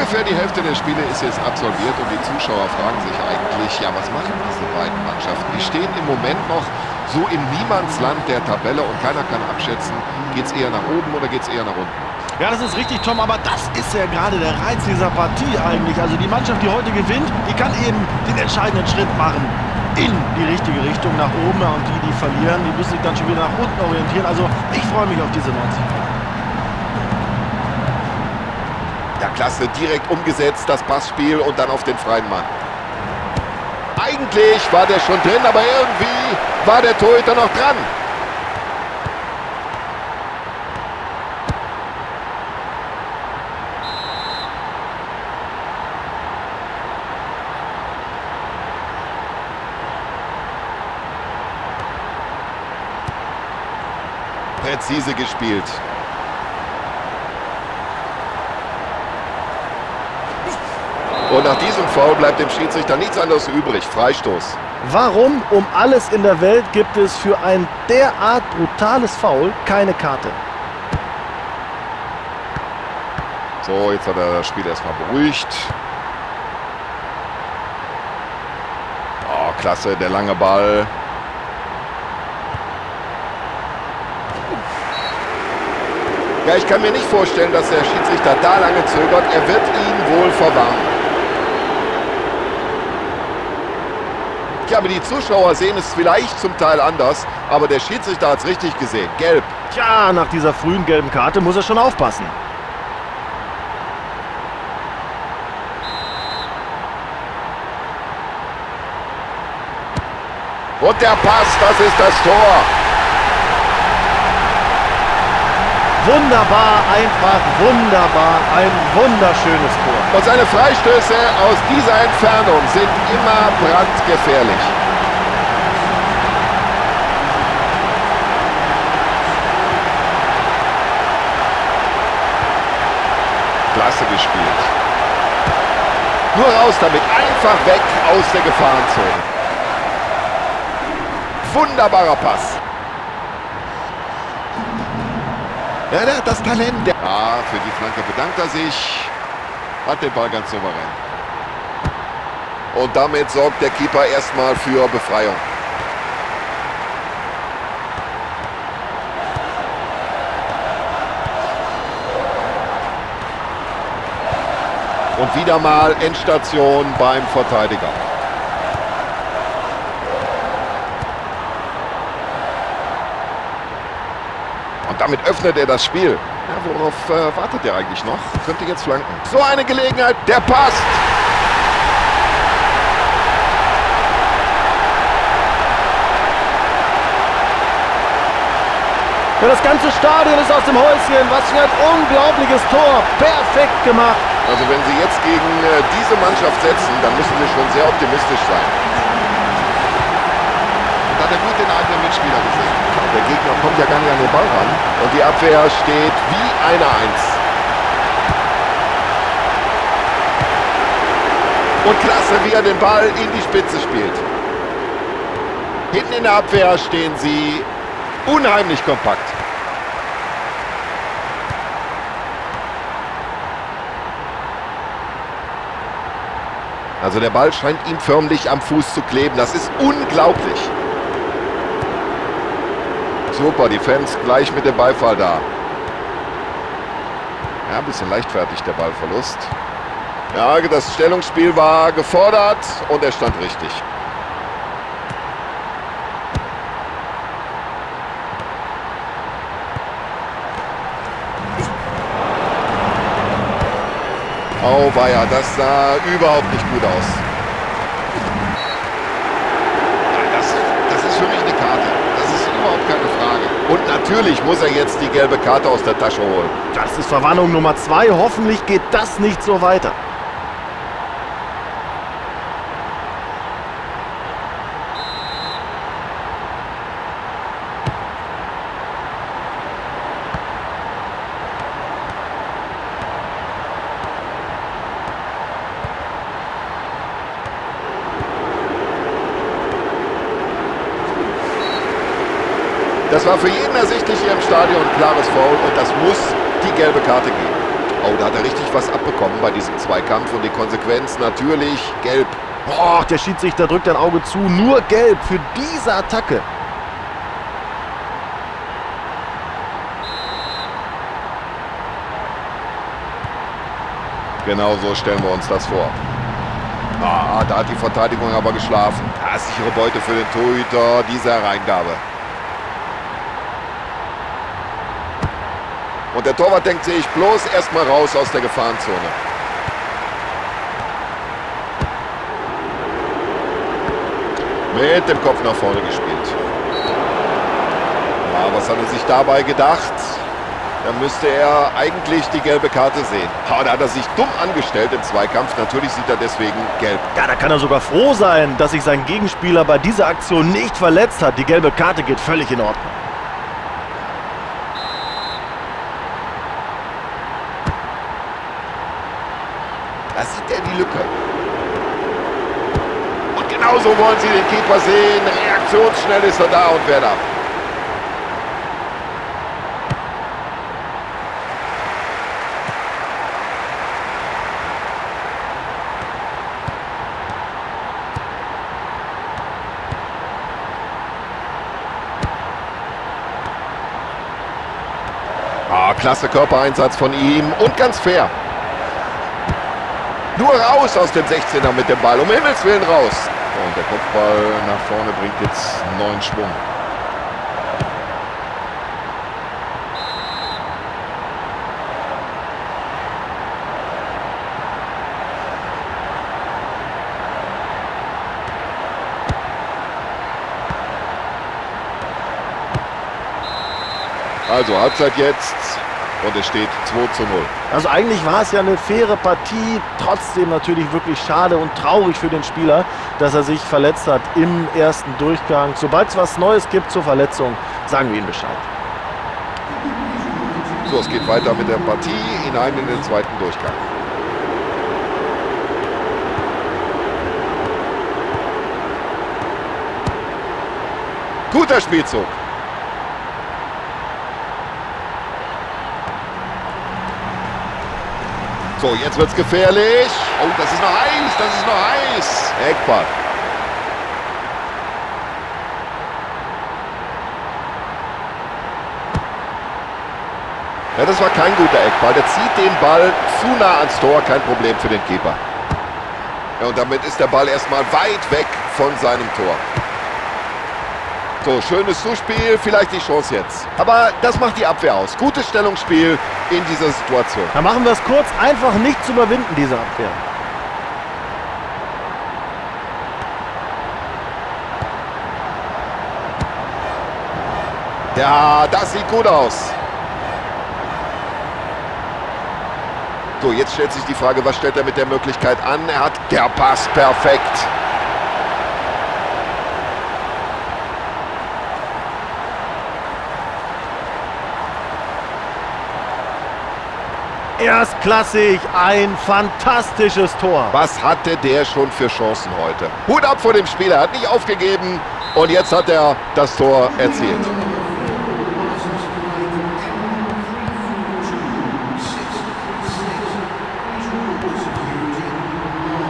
Ungefähr die Hälfte der Spiele ist jetzt absolviert und die Zuschauer fragen sich eigentlich, ja, was machen diese beiden Mannschaften? Die stehen im Moment noch so im Niemandsland der Tabelle und keiner kann abschätzen, geht es eher nach oben oder geht es eher nach unten. Ja, das ist richtig, Tom, aber das ist ja gerade der Reiz dieser Partie eigentlich. Also die Mannschaft, die heute gewinnt, die kann eben den entscheidenden Schritt machen in die richtige Richtung nach oben. Und die, die verlieren, die müssen sich dann schon wieder nach unten orientieren. Also ich freue mich auf diese 90 Minuten. Ja, klasse, direkt umgesetzt, das Passspiel und dann auf den freien Mann. Eigentlich war der schon drin, aber irgendwie war der Torhüter noch dran. Präzise gespielt. Und nach diesem Foul bleibt dem Schiedsrichter nichts anderes übrig. Freistoß. Warum um alles in der Welt gibt es für ein derart brutales Foul keine Karte? So, jetzt hat er das Spiel erstmal beruhigt. Oh, klasse, der lange Ball. Ja, ich kann mir nicht vorstellen, dass der Schiedsrichter da lange zögert. Er wird ihn wohl verwarnen. Ja, aber die Zuschauer sehen es vielleicht zum Teil anders, aber der Schiedsrichter hat es richtig gesehen. Gelb. Tja, nach dieser frühen gelben Karte muss er schon aufpassen. Und der Pass, das ist das Tor. Wunderbar, einfach wunderbar, ein wunderschönes Tor. Und seine Freistöße aus dieser Entfernung sind immer brandgefährlich. Klasse gespielt. Nur raus damit, einfach weg aus der Gefahrenzone. Wunderbarer Pass. Ja, der hat das Talent. Ja, für die Flanke bedankt er sich. Hat den Ball ganz souverän. Und damit sorgt der Keeper erstmal für Befreiung. Und wieder mal Endstation beim Verteidiger. Und damit öffnet er das Spiel. Ja, worauf wartet er eigentlich noch? Könnte jetzt flanken. So eine Gelegenheit, der passt. Ja, das ganze Stadion ist aus dem Häuschen. Was für ein unglaubliches Tor. Perfekt gemacht. Also wenn Sie jetzt gegen diese Mannschaft setzen, dann müssen Sie schon sehr optimistisch sein. Und hat er gut den eigenen Mitspieler gesehen. Der Gegner kommt ja gar nicht an den Ball ran. Und die Abwehr steht wie eine Eins. Und klasse, wie er den Ball in die Spitze spielt. Hinten in der Abwehr stehen sie unheimlich kompakt. Also der Ball scheint ihm förmlich am Fuß zu kleben. Das ist unglaublich. Super, die Fans gleich mit dem Beifall da. Ja, ein bisschen leichtfertig der Ballverlust. Ja, das Stellungsspiel war gefordert und er stand richtig. Oh weia, das sah überhaupt nicht gut aus. Ja, das ist für mich eine Karte. Das ist überhaupt keine Frage. Und natürlich muss er jetzt die gelbe Karte aus der Tasche holen. Das ist Verwarnung Nummer 2. Hoffentlich geht das nicht so weiter. Das war für jeden ersichtlich hier im Stadion ein klares Foul und das muss die gelbe Karte geben. Oh, da hat er richtig was abbekommen bei diesem Zweikampf. Und die Konsequenz natürlich gelb. Boah, der Schiedsrichter drückt ein Auge zu. Nur gelb für diese Attacke. Genau so stellen wir uns das vor. Ah, da hat die Verteidigung aber geschlafen. Ah, sichere Beute für den Torhüter, diese Hereingabe. Und der Torwart denkt sich bloß erstmal raus aus der Gefahrenzone. Mit dem Kopf nach vorne gespielt. Ja, was hat er sich dabei gedacht? Da müsste er eigentlich die gelbe Karte sehen. Ha, da hat er sich dumm angestellt im Zweikampf. Natürlich sieht er deswegen gelb. Ja, da kann er sogar froh sein, dass sich sein Gegenspieler bei dieser Aktion nicht verletzt hat. Die gelbe Karte geht völlig in Ordnung. Da sieht er die Lücke. Und genauso wollen sie den Keeper sehen. Reaktionsschnell ist er da und wehrt ab. Ah, klasse Körpereinsatz von ihm und ganz fair. Nur raus aus dem 16er mit dem Ball, um Himmels Willen raus. Und der Kopfball nach vorne bringt jetzt neuen Schwung. Also Halbzeit jetzt und es steht 2:0. Also eigentlich war es ja eine faire Partie, trotzdem natürlich wirklich schade und traurig für den Spieler, dass er sich verletzt hat im ersten Durchgang. Sobald es was Neues gibt zur Verletzung, sagen wir ihm Bescheid. So, es geht weiter mit der Partie hinein in den zweiten Durchgang. Guter Spielzug. So, jetzt wird's gefährlich. Oh, das ist noch heiß, das ist noch heiß. Eckball. Ja, das war kein guter Eckball. Der zieht den Ball zu nah ans Tor. Kein Problem für den Keeper. Ja, und damit ist der Ball erstmal weit weg von seinem Tor. So, schönes Zuspiel, vielleicht die Chance jetzt. Aber das macht die Abwehr aus. Gutes Stellungsspiel in dieser Situation. Da machen wir es kurz, einfach nicht zu überwinden, diese Abwehr. Ja, das sieht gut aus. So, jetzt stellt sich die Frage, was stellt er mit der Möglichkeit an? Er hat, der Pass perfekt. Erstklassig, ein fantastisches Tor. Was hatte der schon für Chancen heute? Hut ab vor dem Spieler, hat nicht aufgegeben und jetzt hat er das Tor erzielt.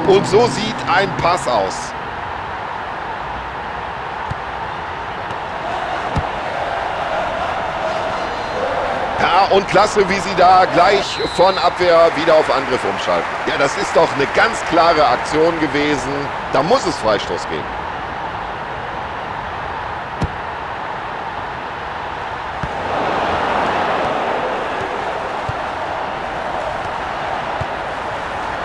Und so sieht ein Pass aus. Ja, und klasse, wie sie da gleich von Abwehr wieder auf Angriff umschalten. Ja, das ist doch eine ganz klare Aktion gewesen. Da muss es Freistoß geben.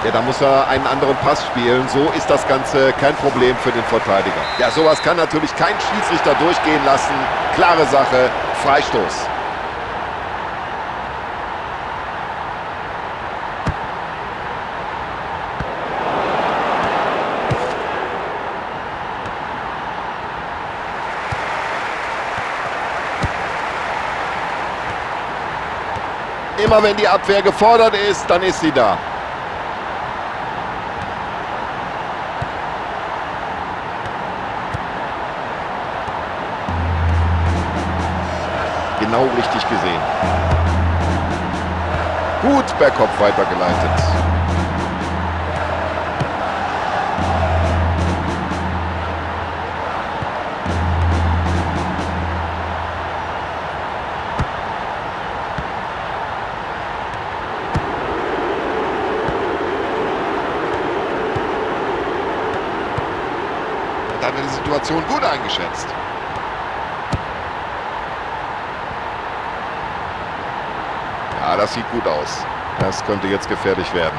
Ja, da muss er einen anderen Pass spielen. So ist das Ganze kein Problem für den Verteidiger. Ja, sowas kann natürlich kein Schiedsrichter durchgehen lassen. Klare Sache, Freistoß. Immer wenn die Abwehr gefordert ist, dann ist sie da. Genau richtig gesehen. Gut per Kopf weitergeleitet. Und dann wird die Situation gut eingeschätzt. Ja, das sieht gut aus. Das könnte jetzt gefährlich werden.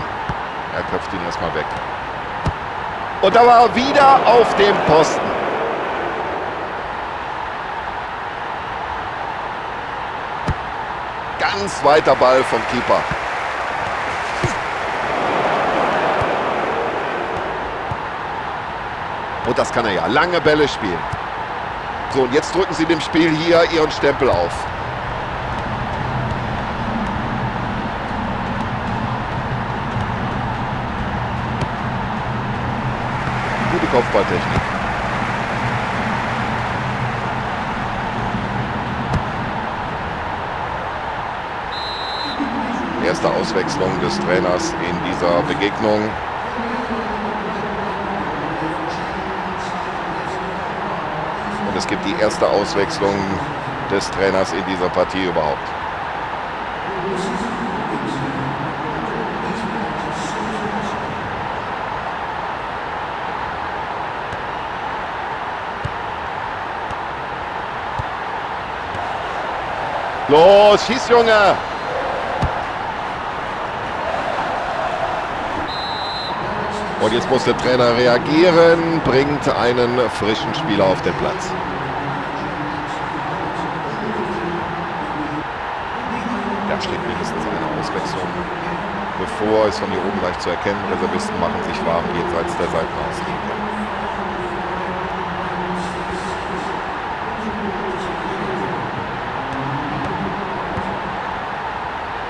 Er köpft ihn erstmal weg. Und da war er wieder auf dem Posten. Ganz weiter Ball vom Keeper. Und das kann er ja. Lange Bälle spielen. So, und jetzt drücken sie dem Spiel hier ihren Stempel auf. Gute Kopfballtechnik. Erste Auswechslung des Trainers in dieser Begegnung. Und es gibt die erste Auswechslung des Trainers in dieser Partie überhaupt. Los, schieß, Junge! Und jetzt muss der Trainer reagieren, bringt einen frischen Spieler auf den Platz. Da steht mindestens eine Auswechslung bevor, ist von hier oben leicht zu erkennen. Reservisten machen sich warm jenseits der Seitenauslinie.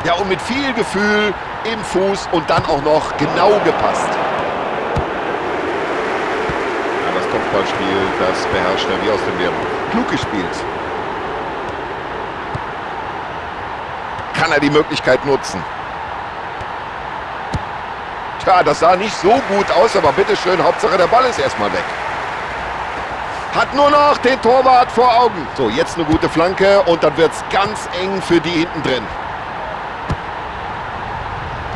Ja, und mit viel Gefühl im Fuß und dann auch noch genau gepasst. Ja, das Kopfballspiel, das beherrscht er wie aus dem Lehrbuch. Klug gespielt. Kann er die Möglichkeit nutzen? Tja, das sah nicht so gut aus, aber bitteschön, Hauptsache der Ball ist erstmal weg. Hat nur noch den Torwart vor Augen. So, jetzt eine gute Flanke und dann wird's ganz eng für die hinten drin.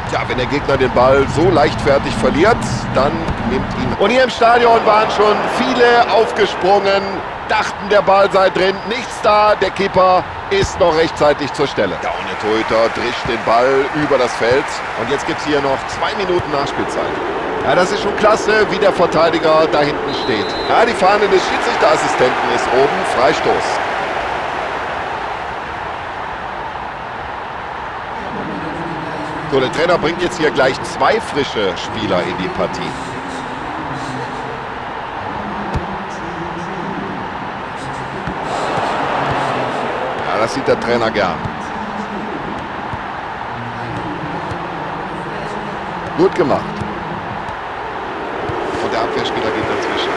Tja, wenn der Gegner den Ball so leichtfertig verliert, dann nimmt ihn. Und hier im Stadion waren schon viele aufgesprungen, dachten, der Ball sei drin. Nichts da, der Keeper ist noch rechtzeitig zur Stelle. Ja, und der Torhüter drischt den Ball über das Feld. Und jetzt gibt's hier noch 2 Minuten Nachspielzeit. Ja, das ist schon klasse, wie der Verteidiger da hinten steht. Ja, die Fahne des Schiedsrichterassistenten ist oben. Freistoß. So, der Trainer bringt jetzt hier gleich 2 frische Spieler in die Partie. Ja, das sieht der Trainer gern. Gut gemacht. Und der Abwehrspieler geht dazwischen.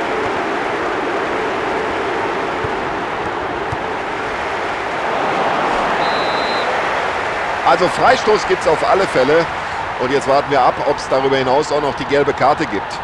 Also Freistoß gibt's auf alle Fälle. Und jetzt warten wir ab, ob's darüber hinaus auch noch die gelbe Karte gibt.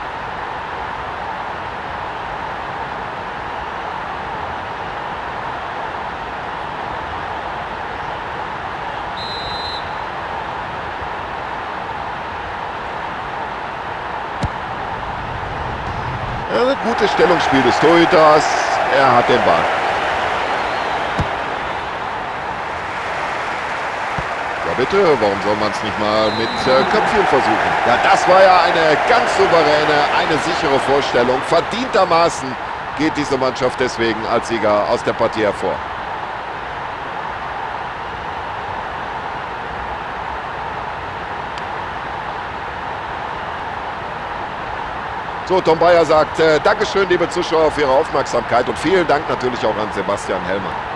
Ja, gutes Stellungsspiel des Torhüters. Er hat den Ball. Ja bitte, warum soll man es nicht mal mit Köpfchen versuchen? Ja, das war ja eine ganz souveräne, eine sichere Vorstellung. Verdientermaßen geht diese Mannschaft deswegen als Sieger aus der Partie hervor. So, Tom Bayer sagt, Dankeschön, liebe Zuschauer, für Ihre Aufmerksamkeit und vielen Dank natürlich auch an Sebastian Hellmann.